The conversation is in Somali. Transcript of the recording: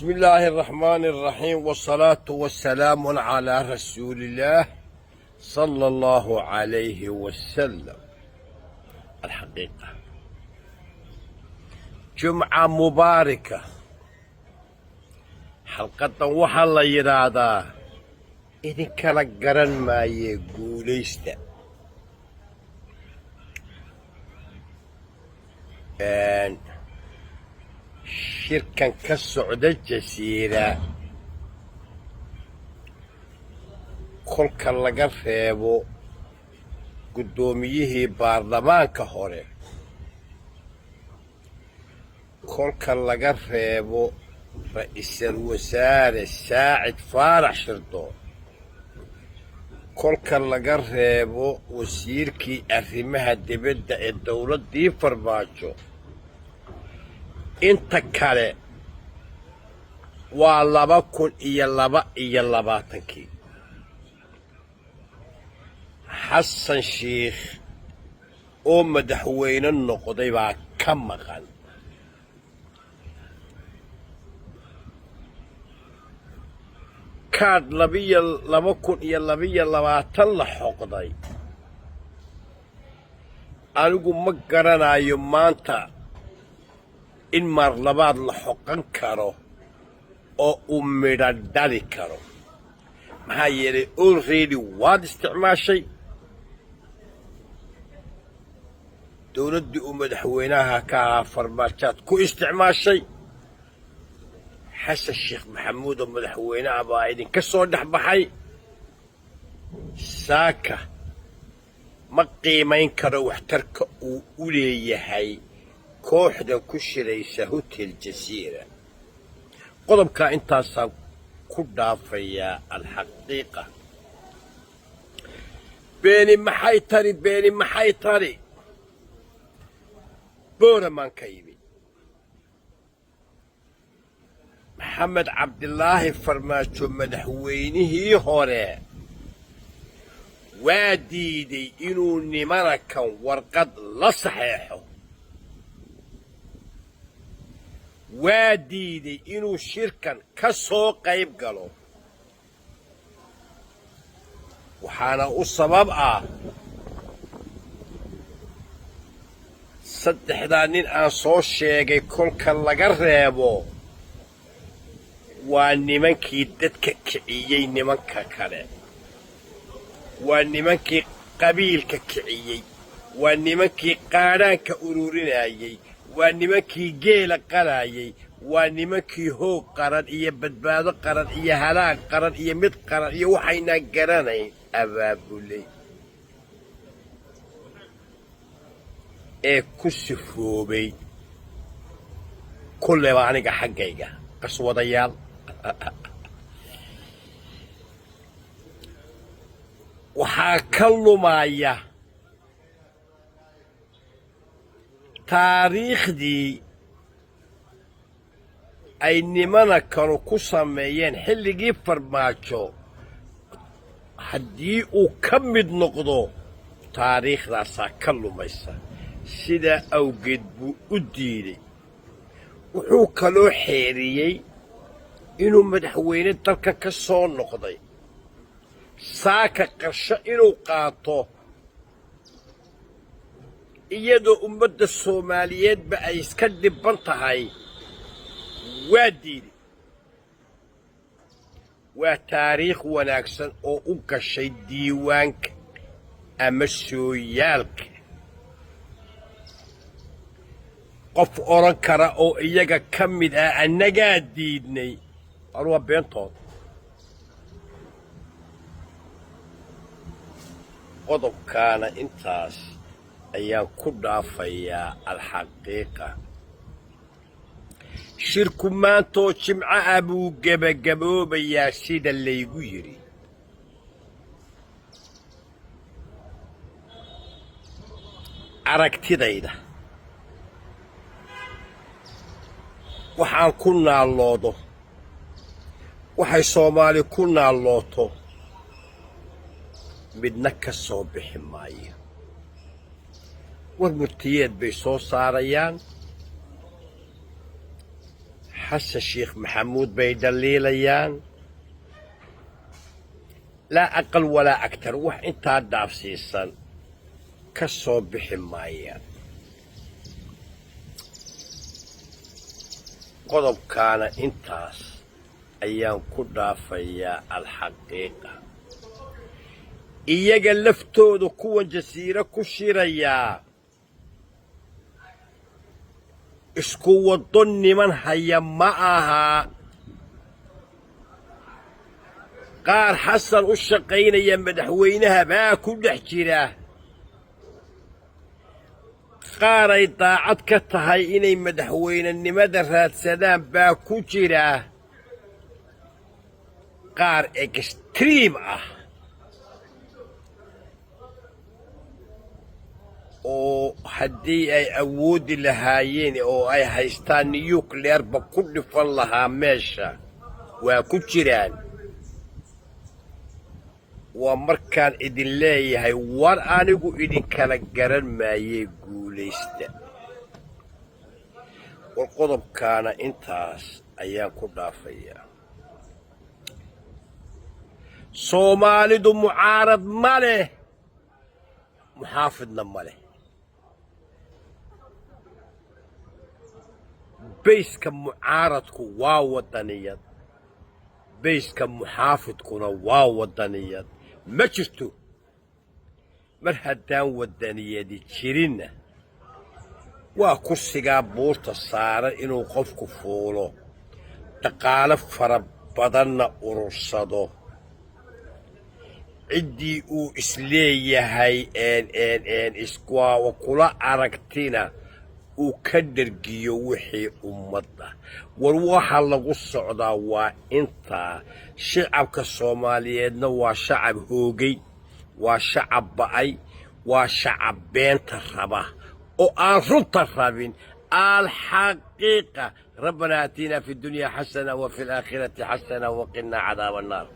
بسم الله الرحمن الرحيم، والصلاة والسلام على رسول الله صلى الله عليه وسلم. الحقيقة، جمعة مباركة. Xalqadan waxaa la yidhaahdaa "Idinkala garan maaye guulaysta". Shirkan ka socda Jasiira, kolka laga reebo guddoomiyihii baarlamaanka hore, kolka laga reebo ra'iisul wasaare Saacid Faarax Shirdoon, kolka laga reebo wasiirkii arrimaha dibadda ee dowladdii Farmaajo, inta kale waa 2022-kii. Xasan Shiikh oo madaxweyne noqday baa ka maqan. Kaadh 2022 la xoqday, anigu ma garanayo maanta in mar labaad la xoqan karo oo uu midho dhali karo, maxaa yeelay already waad isticmaashay. Dowladdii uu madaxweynaha ka ahaa Farmaajaad ku isticmaashay. Xasan Sheekh Maxamuud oo madaxweynaha baa idinka soo dhex baxay. Saaka ma qiimayn karo waxtarka uu u leeyahay kooxda ku shiraysa Hotel Jasiira. Qodobkaa intaasaan ku dhaafayaa. Alxaqiiqa, beeni maxay tari? Beeni maxay tari? Booramaan ka yimi. Maxamed Cabdilaahi Farmaajo, madaxweynihii hore, waa diiday inuu nimanakan warqad la saxeexo, waa diiday inuu shirkan ka soo qayb galo. Waxaana u sabab ah saddexdaa nin aan soo sheegay kolka laga reebo, waa nimankii dadka kiciyey. Nimanka kale waa nimankii qabiilka kiciyey, waa nimankii qaadhaanka ururinayey, waa nimankii geela qalaayey, waa nimankii hoog qaran iyo badbaado qaran iyo halaag qaran iyo mid qaran iyo waxaynaan garanayn abaabulay ee ku sifoobay kulleba aniga xaggayga qaswadayaal. Waxaa ka lumaya taariikhdii ay nimanakanu ku sameeyeen xilligii Farmaajo. Haddii uu ka mid noqdo, taariikhdaasaa ka lumaysa. Sidaa awgeed buu u diiday. Wuxuu kaloo xeeriyey inuu madaxweyne dalka ka soo noqday, saaka qarsho inuu qaato, iyadoo ummadda Soomaaliyeedba ay iska dhibban tahay, waa diiday. Waa taariikh wanaagsan oo u gashay diiwaanka ama sooyaalka. Qof odhan kara oo iyaga ka mid ah "Annagaa diidnay" waa beentood. Qodobkaana intaas ayaan ku dhaafayaa. Alxaqiiqa, shirku maantoo Jimco ah buu gebagaboobayaa, sida laygu yidhi. Aragtidayda, waxaan ku naalloodo, waxay Soomaali ku naallooto, midna ka soo bixi maayo. War murtiyeed bay soo saarayaan. Xasan Sheekh Maxamuud bay dhaliilayaan, laa aqal walaa aktar. Wax intaa dhaafsiisan ka soo bixi maayaan. Qodobkaana intaas ayaan ku dhaafayaa. Alxaqiiqa, iyaga laftooda kuwan Jasiiro ku shirayaa isku waddo niman haya ma aha. Qaar Xasan u shaqaynaya madaxweynaha baa ku dhex jira, qaaray daacad ka tahay inay madaxweynenimada raadsadaan baa ku jira, qaar extreme ah oo haddii ay awoodi lahaayeen oo ay haystaan nuclearba ku dhifan lahaa meesha waa ku jiraan. Waa markaan idin leeyahay, war anigu idinkala garan maayee, guulaysta. War qodobkaana intaas ayaan ku dhaafayaa. Soomaalidu mucaarad ma leh, muxaafidna ma leh. Bayska mucaaradku waa waddaniyad, bayska muxaafidkuna waa waddaniyad. Ma jirto. Mar haddaan waddaniyadi jirinna, waa kursigaa buurta saaran inuu qofku fuulo, dhaqaalo fara badanna urursado, ciddii uu isleeyahay iswaa kula aragtina uu ka dhergiyo wixii ummadda. War waxa lagu socdaa waa intaa. Shacabka Soomaaliyeedna waa shacab hoogay, waa shacab ba'ay, waa shacab beenta raba oo aan runta rabin. Alxaqiiqa, rabbanaa aatinaa fi dunya xasana wa fi alaakhirati xasana waqinaa cadaaba annaar.